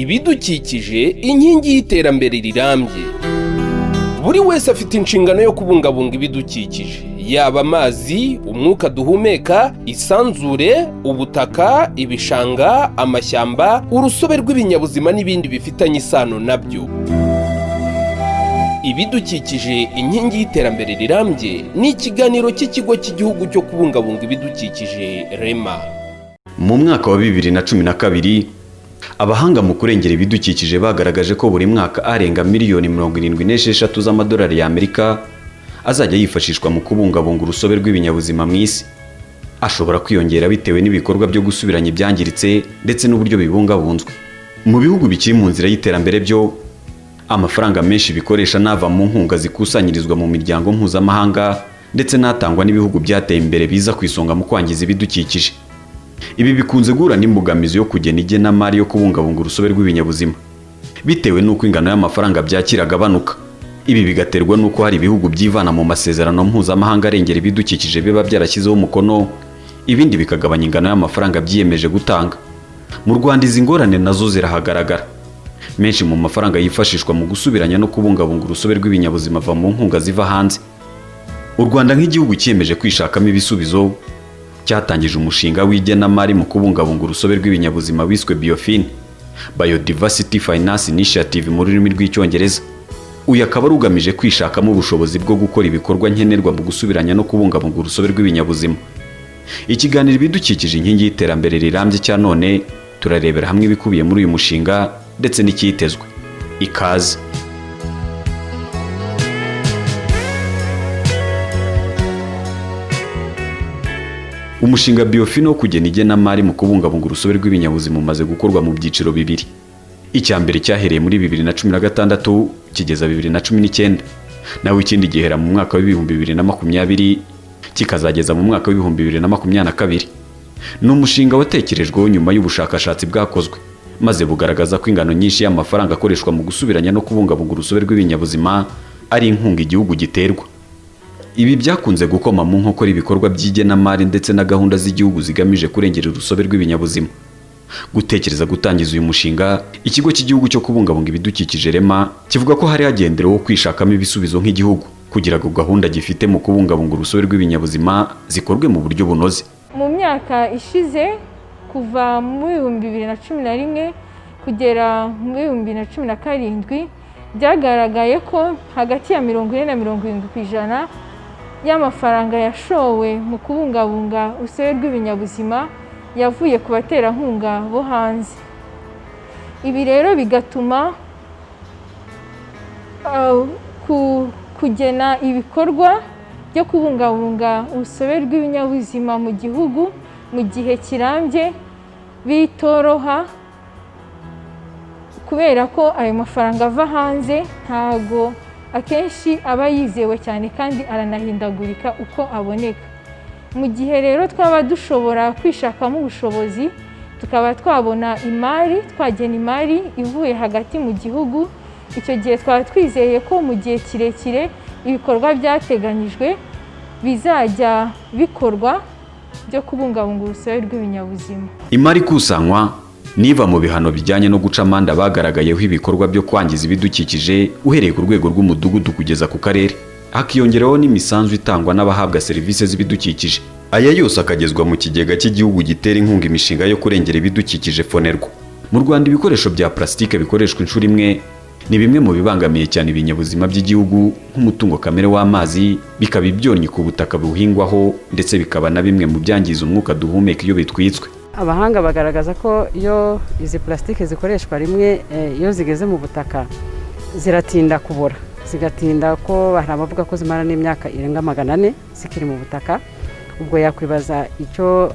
Ibidukikije, inkingi y'iterambere rirambye. Buri wese afite inshingano yo kubungabunga ibidukikije, yaba amazi, umwuka duhumeka, isanzure, ubutaka, ibishanga, amashyamba, urusobe rw'ibinyabuzima n'ibindi bifitanye isano nabyo. Ibidukikije, inkingi y'iterambere rirambye ni ikiganiro cy'Ikigo cy'Igihugu cyo Kubungabunga Ibidukikije, REMA. Mu mwaka wa 2012, abahanga mu kurengera ibidukikije bagaragaje ko buri mwaka arenga miliyoni 76 z'amadolari y'Amerika azajya yifashishwa mu kubungabunga urusobe rw'ibinyabuzima mu isi, ashobora kwiyongera bitewe n'ibikorwa byo gusubiranya ibyangiritse ndetse n'uburyo bibungabunzwe. Mu bihugu bikiri mu nzira y'iterambere byo, amafaranga menshi bikoresha nava mu nkunga zikusanyirizwa mu miryango mpuzamahanga ndetse n'atangwa n'ibihugu byateye imbere biza ku isonga mu kwangiza ibidukikije. Ibi bikunze guhura n'imbogamizi yo kugena igenamari yo kubungabunga urusobe rw'ibinyabuzima, bitewe n'uko ingano y'amafaranga byakira agabanuka. Ibi bigaterwa n'uko hari ibihugu byivana mu masezerano mpuzamahanga arengera ibidukikije biba byarashyizeho umukono, ibindi bikagabanya ingano y'amafaranga byiyemeje gutanga. Mu Rwanda, izi ngorane nazo zirahagaragara. Menshi mu mafaranga yifashishwa mu gusubiranya no kubungabunga urusobe rw'ibinyabuzima ava mu nkunga ziva hanze. U Rwanda, nk'igihugu cyiyemeje kwishakamo ibisubizo, cyatangije umushinga w'igenamari mu kubungabunga urusobe rw'ibinyabuzima wiswe BIOFIN, Biodiversity Finance Initiative mu rurimi rw'Icyongereza. Uyu akaba ari ugamije kwishakamo ubushobozi bwo gukora ibikorwa nkenerwa mu gusubiranya no kubungabunga urusobe rw'ibinyabuzima. Ikiganiro Ibidukikije, inkingi y'iterambere rirambye cya none, turarebera hamwe ibikubiye muri uyu mushinga ndetse n'icyitezwe. Ikaze. Umushinga BIOFIN wo kugena igenamari mu kubungabunga urusobe rw'ibinyabuzima umaze gukorwa mu byiciro bibiri. Icya mbere cyahereye muri 2016 kigeza 2019, naho ikindi gihera mu mwaka wa 2020 kikazageza mu mwaka wa 2022. Ni umushinga watekerejweho nyuma y'ubushakashatsi bwakozwe, maze bugaragaza ko ingano nyinshi y'amafaranga akoreshwa mu gusubiranya no kubungabunga urusobe rw'ibinyabuzima ari inkunga igihugu giterwa. Ibi byakunze gukoma mu nkokora ibikorwa by'igenamari ndetse na gahunda z'igihugu zigamije kurengera urusobe rw'ibinyabuzima. Gutekereza gutangiza uyu mushinga, Ikigo cy'Igihugu cyo Kubungabunga Ibidukikije, REMA, kivuga ko hari hagendereweho kwishakamo ibisubizo nk'igihugu kugira ngo gahunda gifite mu kubungabunga urusobe rw'ibinyabuzima zikorwe mu buryo bunoze. Mu myaka ishize, kuva mu 2011 kugera mu 2017, byagaragaye ko hagati ya 40 na 70% y'amafaranga yashowe mu kubungabunga urusobe rw'ibinyabuzima yavuye ku baterankunga bo hanze. Ibi rero bigatuma kugena ibikorwa byo kubungabunga urusobe rw'ibinyabuzima mu gihugu mu gihe kirambye bitoroha, kubera ko ayo mafaranga ava hanze ntago akenshi aba yizewe cyane kandi aranahindagurika uko aboneka. Mu gihe rero twaba dushobora kwishakamo ubushobozi, tukaba twabona imari, twagena imari ivuye hagati mu gihugu, icyo gihe twaba twizeye ko mu gihe kirekire ibikorwa byateganyijwe bizajya bikorwa byo kubungabunga urusobe rw'ibinyabuzima. Imari ikusanywa niva mu bihano bijyanye no guca amande abagaragayeho ibikorwa byo kwangiza ibidukikije, uhereye ku rwego rw'umudugudu kugeza ku karere, hakiyongeraho n'imisanzu itangwa n'abahabwa serivisi z'ibidukikije. Aya yose akagezwa mu kigega cy'igihugu gitera inkunga imishinga yo kurengera ibidukikije, FONERWA. Mu Rwanda, ibikoresho bya plastique bikoreshwa inshuro imwe ni bimwe mu bibangamiye cyane ibinyabuzima by'igihugu nk'umutungo kamere w'amazi, bikaba ibyonnyi ku butaka buhingwaho, ndetse bikaba na bimwe mu byangiza umwuka duhumeka iyo bitwitswe. Abahanga bagaragaza ko iyo izi plastique zikoreshwa rimwe, iyo zigeze mu butaka ziratinda kubora, zigatinda, ko hari abavuga ko zimara n'imyaka irenga 400 zikiri mu butaka. Ubwo yakwibaza icyo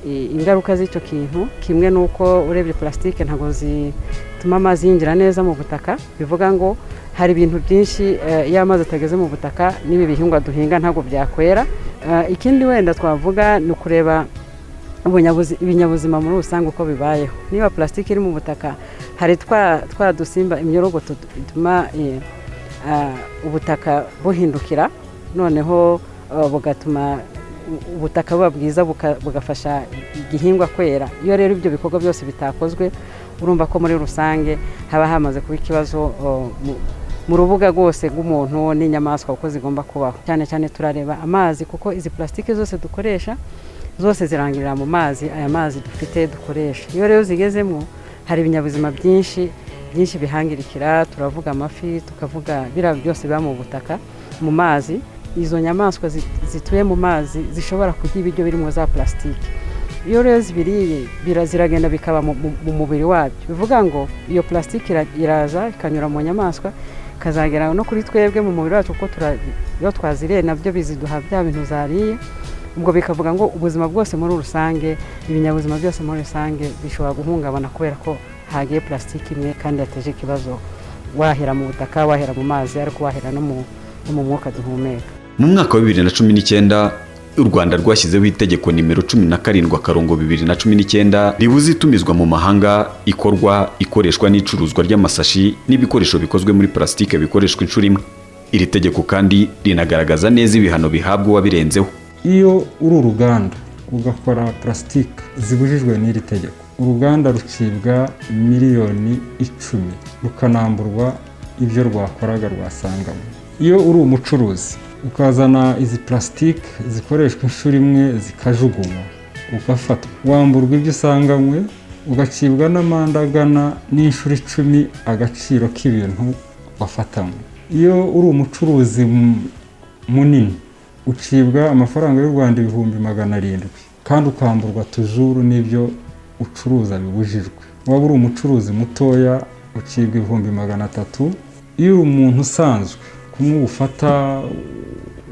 ingaruka z'icyo kintu. Kimwe n'uko urebye, plastique ntabwo zituma amazi yinjira neza mu butaka. Bivuga ngo hari ibintu byinshi, iyo amazi atageze mu butaka, n'ibi bihingwa duhinga ntabwo byakwera. Ikindi wenda twavuga ni ukureba ibinyabuzima muri rusange uko bibayeho. Niba plastique iri mu butaka, hari twa dusimba, imyorogoto ituma ubutaka buhindukira, noneho bugatuma ubutaka buba bwiza, bugafasha igihingwa kwera. Iyo rero ibyo bikorwa byose bitakozwe, Urumva ko muri rusange haba hamaze kuba ikibazo mu rubuga rwose rw'umuntu n'inyamaswa uko zigomba kubaho. Cyane cyane turareba amazi, kuko izi plasitike zose dukoresha zose zirangirira mu mazi, aya mazi dufite dukoresha. Iyo rero zigezemo hari ibinyabuzima byinshi byinshi bihangirikira. Turavuga amafi, tukavuga biriya byose biba mu butaka, mu mazi. Izo nyamaswa zituye mu mazi zishobora kurya ibiryo birimo za plasitike. Iyo rero zibiriye ziragenda bikaba mu mubiri wabyo. Bivuga ngo iyo plasitike iraza ikanyura mu nyamaswa, ikazagera no kuri twebwe mu mubiri wacu, kuko iyo twaziriye nabyo biziduha bya bintu zariye. Ubwo bikavuga ngo ubuzima bwose muri rusange, ibinyabuzima byose muri rusange bishobora guhungabana kubera ko hagiye plasitike imwe kandi yateje ikibazo, wahera mu butaka, wahera mu mazi, ariko wahera no mu mwuka duhumeka. Mu mwaka wa 2019 u Rwanda rwashyizeho itegeko nimero 17/2019 ribuza itumizwa mu mahanga, ikorwa, ikoreshwa n'icuruzwa ry'amasashi n'ibikoresho bikozwe muri plasitike bikoreshwa inshuro imwe. Iri tegeko kandi rinagaragaza neza ibihano bihabwa uwabirenzeho. Iyo uri uruganda ugakora plasitike zibujijwe n'iri tegeko, uruganda rucibwa 10 miliyoni rukanamburwa ibyo rwakoraga rwasangamo. Iyo uri umucuruzi ukazana izi plasitike zikoreshwa inshuro imwe zikajugunywa, ugafatwa, wamburwa ibyo usanganywe, ugacibwa n'amande agana n'inshuro 10 agaciro k'ibintu wafatanywe. Iyo uri umucuruzi munini ucibwa amafaranga y'u Rwanda 700,000 kandi ukamburwa tujuru n'ibyo ucuruza bibujijwe. Waba uri umucuruzi mutoya ucibwa 300,000. Iyo uri umuntu usanzwe, kumwe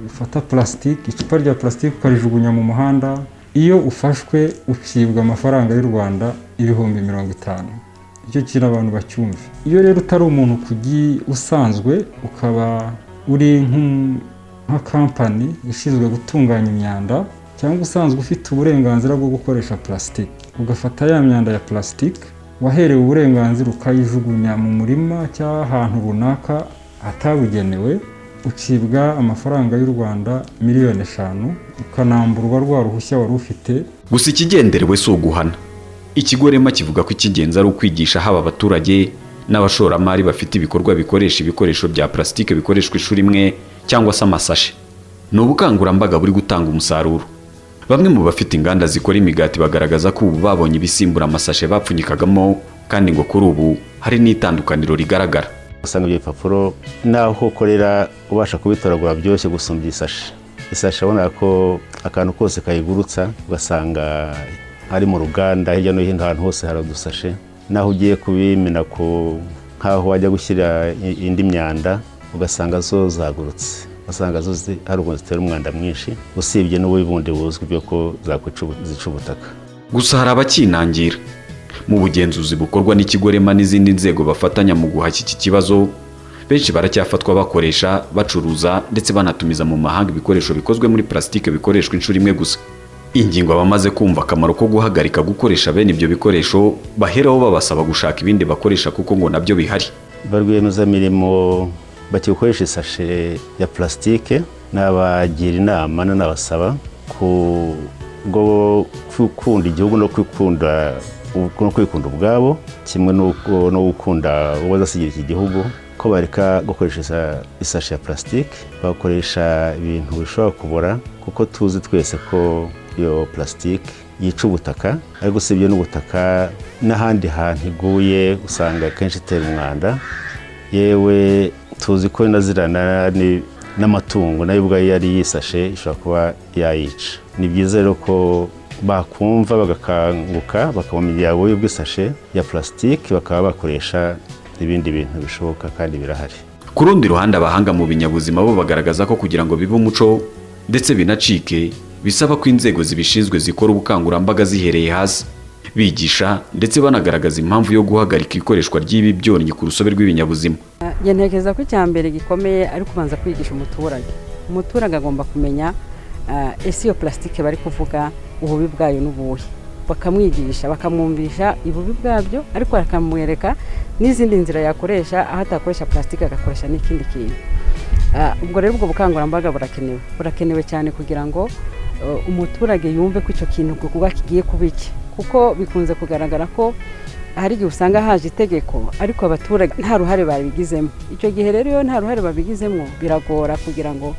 ufata plasitike, icupa rya plasitike ukarijugunya mu muhanda, iyo ufashwe ucibwa amafaranga y'u Rwanda 50,000. Icyo kintu abantu bacyumve. Iyo rero utari umuntu usanzwe, ukaba uri nka kampani ishinzwe gutunganya imyanda, cyangwa usanzwe ufite uburenganzira bwo gukoresha plasitike, ugafata ya myanda ya plasitike waherewe uburenganzira ukayijugunya mu murima cyangwa ahantu runaka hatabugenewe, ucibwa amafaranga y'u Rwanda 5 miliyoni ukanamburwa rwa ruhushya wari ufite. Gusa ikigenderewe si uguhana. Ikigo REMA kivuga ko icy'ingenzi ari ukwigisha haba abaturage n'abashoramari bafite ibikorwa bikoresha ibikoresho bya plasitike bikoreshwa inshuro imwe cyangwa se amasashe. Ni ubukangurambaga buri gutanga umusaruro. Bamwe mu bafite inganda zikora imigati bagaragaza ko ubu babonye ibisimbura amasashe bapfunyikagamo, kandi ngo kuri ubu hari n'itandukaniro rigaragara. Usanga ibyo bipapuro n'aho ukorera ubasha kubitoragura byoroshye gusumbya isashe. Isashe ubona ko akantu kose kayigurutsa, ugasanga ari mu ruganda hirya no hino, ahantu hose hari udusashe. Naho ugiye kubimena ku nk'aho wajya gushyira indi myanda, ugasanga zo zagurutse, ugasanga zo hari ukuntu zitera umwanda mwinshi, usibye n'ububi bundi buzwi byo ko zica ubutaka. Gusa hari abakinangira. Mu bugenzuzi bukorwa n'ikigo REMA n'izindi nzego bafatanya mu guhashya iki kibazo, benshi baracyafatwa bakoresha, bacuruza ndetse banatumiza mu mahanga ibikoresho bikozwe muri plasitike bikoreshwa inshuro imwe gusa. Ingingo abamaze kumva akamaro ko guhagarika gukoresha bene ibyo bikoresho baheraho babasaba gushaka ibindi bakoresha, kuko ngo nabyo bihari. Ba rwiyemezamirimo bakikoresha isashe ya plasitike, nabagira inama, nanabasaba kubwo gukunda igihugu no kwikunda ubwabo, kimwe no gukunda uwo bazasigira iki gihugu, ko bareka gukoresha isashe ya plasitike, bakoresha ibintu bishobora kubora, kuko tuzi twese ko iyo plasitike yica ubutaka. Ariko usibye n'ubutaka, n'ahandi hantu iguye usanga akenshi itera umwanda. Yewe tuzi ko inazirana n'amatungo, nayo ubwayo yari yisashe ishobora kuba yayica. Ni byiza rero ko bakumva bagakanguka, bakabona ububi bw'isashe ya plasitike, bakaba bakoresha ibindi bintu bishoboka kandi birahari. Ku rundi ruhande, abahanga mu binyabuzima bo bagaragaza ko kugira ngo bibe umuco ndetse binacike, bisaba ko inzego zibishinzwe zikora ubukangurambaga zihereye hasi, bigisha ndetse banagaragaza impamvu yo guhagarika ikoreshwa ry'ibi byonnyi ku rusobe rw'ibinyabuzima. Njye ntekereza ko icya mbere gikomeye ari kubanza kwigisha umuturage. Umuturage agomba kumenya ese iyo plasitike bari kuvuga ububi bwayo n'ubuhe, bakamwigisha, bakamwumvisha ububi bwabyo, ariko bakamwereka n'izindi nzira yakoresha aho atakoresha plasitike agakoresha n'ikindi kintu. Ubwo rero ubwo bukangurambaga burakenewe cyane kugira ngo umuturage yumve ko icyo kintu kuba kigiye kuba iki, kuko bikunze kugaragara ko Hari igihe usanga haje itegeko ariko abaturage nta ruhare babigizemo. Icyo gihe rero iyo nta ruhare babigizemo, biragora kugira ngo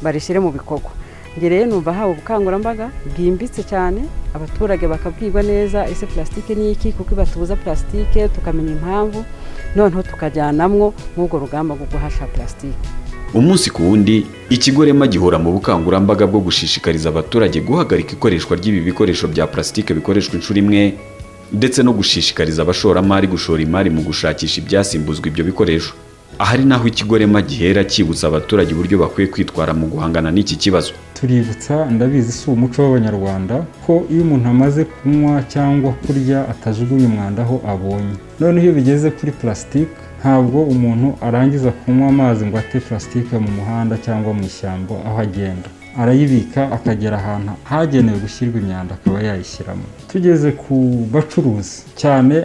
barishyire mu bikorwa. Njye rero numva hawe ubukangurambaga bwimbitse cyane, abaturage bakabwirwa neza: ese plasitike ni iki? Kuko batubuza plasitike, tukamenya impamvu, noneho tukajyanamwo mw'urwo rugamba rwo guhasha plasitike. Umunsi ku wundi, ikigo REMA gihora mu bukangurambaga bwo gushishikariza abaturage guhagarika ikoreshwa ry'ibi bikoresho bya plasitike bikoreshwa inshuro imwe, ndetse no gushishikariza abashoramari gushora imari mu gushakisha ibyasimbuzwa ibyo bikoresho. Ahari naho ikigo REMA gihera cyibutsa abaturage uburyo bakwiye kwitwara mu guhangana n'iki kibazo. Tuributsa, ndabizi si umuco w'Abanyarwanda ko iyo umuntu amaze kunywa cyangwa kurya atajugunya umwanda aho abonye. Noneho iyo bigeze kuri plasitike, ntabwo umuntu arangiza kunywa amazi ngo ate plasitike mu muhanda cyangwa mu ishyamba aho agenda. Arayibika akagera ahantu hagenewe gushyirwa imyanda akaba yayishyiramo. Tugeze ku bacuruzi, cyane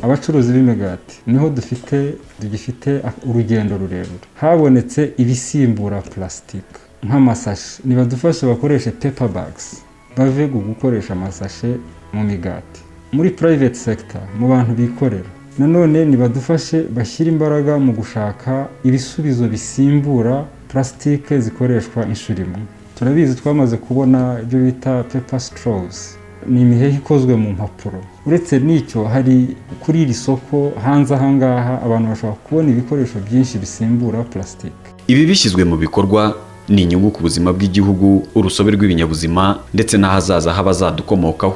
abacuruzi b'imigati, niho dufite tugifite urugendo rurerure. Habonetse ibisimbura plasitike nk'amasashe. Nibadufashe bakoreshe paper bags, bave ku gukoresha amasashe mu migati. Muri private sector, mu bantu bikorera, nanone nibadufashe bashyire imbaraga mu gushaka ibisubizo bisimbura plasitike zikoreshwa inshuro imwe. Turabizi, twamaze kubona ibyo bita paper straws, ni imiheha ikozwe mu mpapuro. Uretse n'icyo, hari kuri iri soko hanze aha ngaha abantu bashobora kubona ibikoresho byinshi bisimbura plasitike. Ibi bishyizwe mu bikorwa ni inyungu ku buzima bw'igihugu, urusobe rw'ibinyabuzima ndetse n'ahazaza h'abazadukomokaho.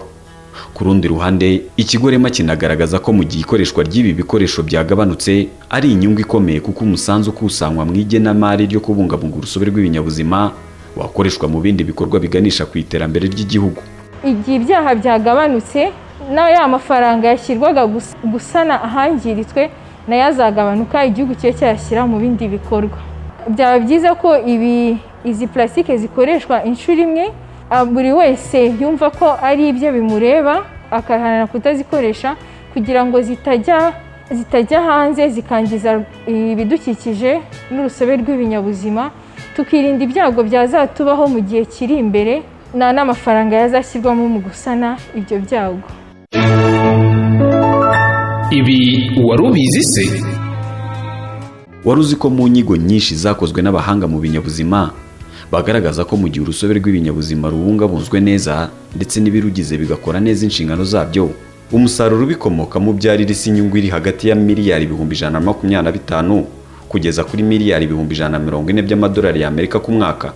Ku rundi ruhande, ikigo REMA kinagaragaza ko mu gihe ikoreshwa ry'ibi bikoresho byagabanutse ari inyungu ikomeye, kuko umusanzu ukusanywa mu igenamari ryo kubungabunga urusobe rw'ibinyabuzima wakoreshwa mu bindi bikorwa biganisha ku iterambere ry'igihugu. Igihe ibyaha byagabanutse, na ya mafaranga yashyirwaga gusana ahangiritswe nayo azagabanuka, igihugu kibe cyayashyira mu bindi bikorwa. Byaba byiza ko izi plasitike zikoreshwa inshuro imwe, buri wese yumva ko ari ibye bimureba, akaharanira kutazikoresha kugira ngo zitajya hanze zikangiza ibidukikije n'urusobe rw'ibinyabuzima, tukirinda ibyago byazatubaho mu gihe kiri imbere, nta n'amafaranga yazashyirwamo mu gusana ibyo byago. Ibi wari ubizi se? Wari uzi ko mu nyigo nyinshi zakozwe n'abahanga mu binyabuzima bagaragaza ko mu gihe urusobe rw'ibinyabuzima rubungabunzwe neza ndetse n'ibirugize bigakora neza inshingano zabyo, umusaruro ubikomokamo ubyarira isi inyungu iri hagati ya miliyari 125,000 kugeza kuri miliyari 140,000 by'amadolari y'Amerika ku mwaka?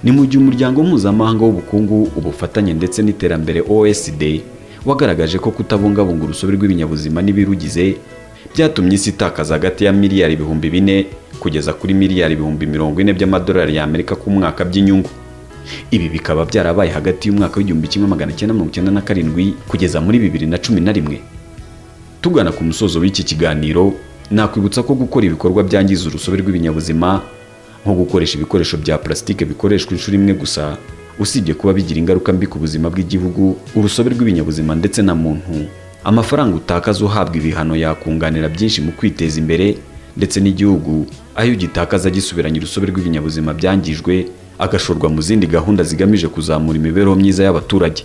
Ni mu gihe umuryango mpuzamahanga w'ubukungu, ubufatanye ndetse n'iterambere, OECD, wagaragaje ko kutabungabunga urusobe rw'ibinyabuzima n'ibirugize byatumye isi itakaza hagati ya miliyari 4000 kugeza kuri miliyari 40,000 by'amadolari y'Amerika ku mwaka by'inyungu. Ibi bikaba byarabaye hagati y'umwaka w'1997 kugeza muri 2011. Tugana ku musozo w'iki kiganiro, nakwibutsa ko gukora ibikorwa byangiza urusobe rw'ibinyabuzima, nko gukoresha ibikoresho bya plasitike bikoreshwa inshuro imwe gusa, usibye kuba bigira ingaruka mbi ku buzima bw'igihugu, urusobe rw'ibinyabuzima ndetse na muntu, amafaranga utakaza uhabwa ibihano yakunganira byinshi mu kwiteza imbere ndetse n'igihugu, ayo ugitakaza gisubiranya urusobe rw'ibinyabuzima byangijwe, agashorwa mu zindi gahunda zigamije kuzamura imibereho myiza y'abaturage.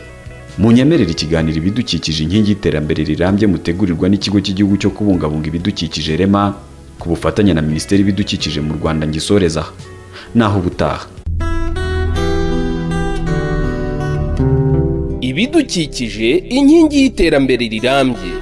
Mu nyemerera, ikiganiro Ibidukikije inkingi y'iterambere rirambye mutegurirwa n'ikigo cy'igihugu cyo kubungabunga ibidukikije REMA ku bufatanye na Minisiteri y'Ibidukikije mu Rwanda ngisoreza aha. Naho ubutaha. Ibidukikije inkingi y'iterambere rirambye.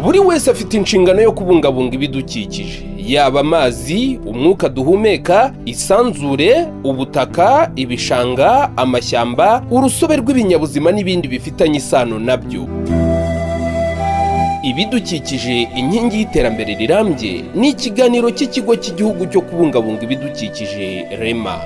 Buri wese afite inshingano yo kubungabunga ibidukikije, yaba amazi, umwuka duhumeka, isanzure, ubutaka, ibishanga, amashyamba, urusobe rw'ibinyabuzima n'ibindi bifitanye isano nabyo. Ibidukikije inkingi y'iterambere rirambye ni ikiganiro cy'ikigo cy'igihugu cyo kubungabunga ibidukikije REMA.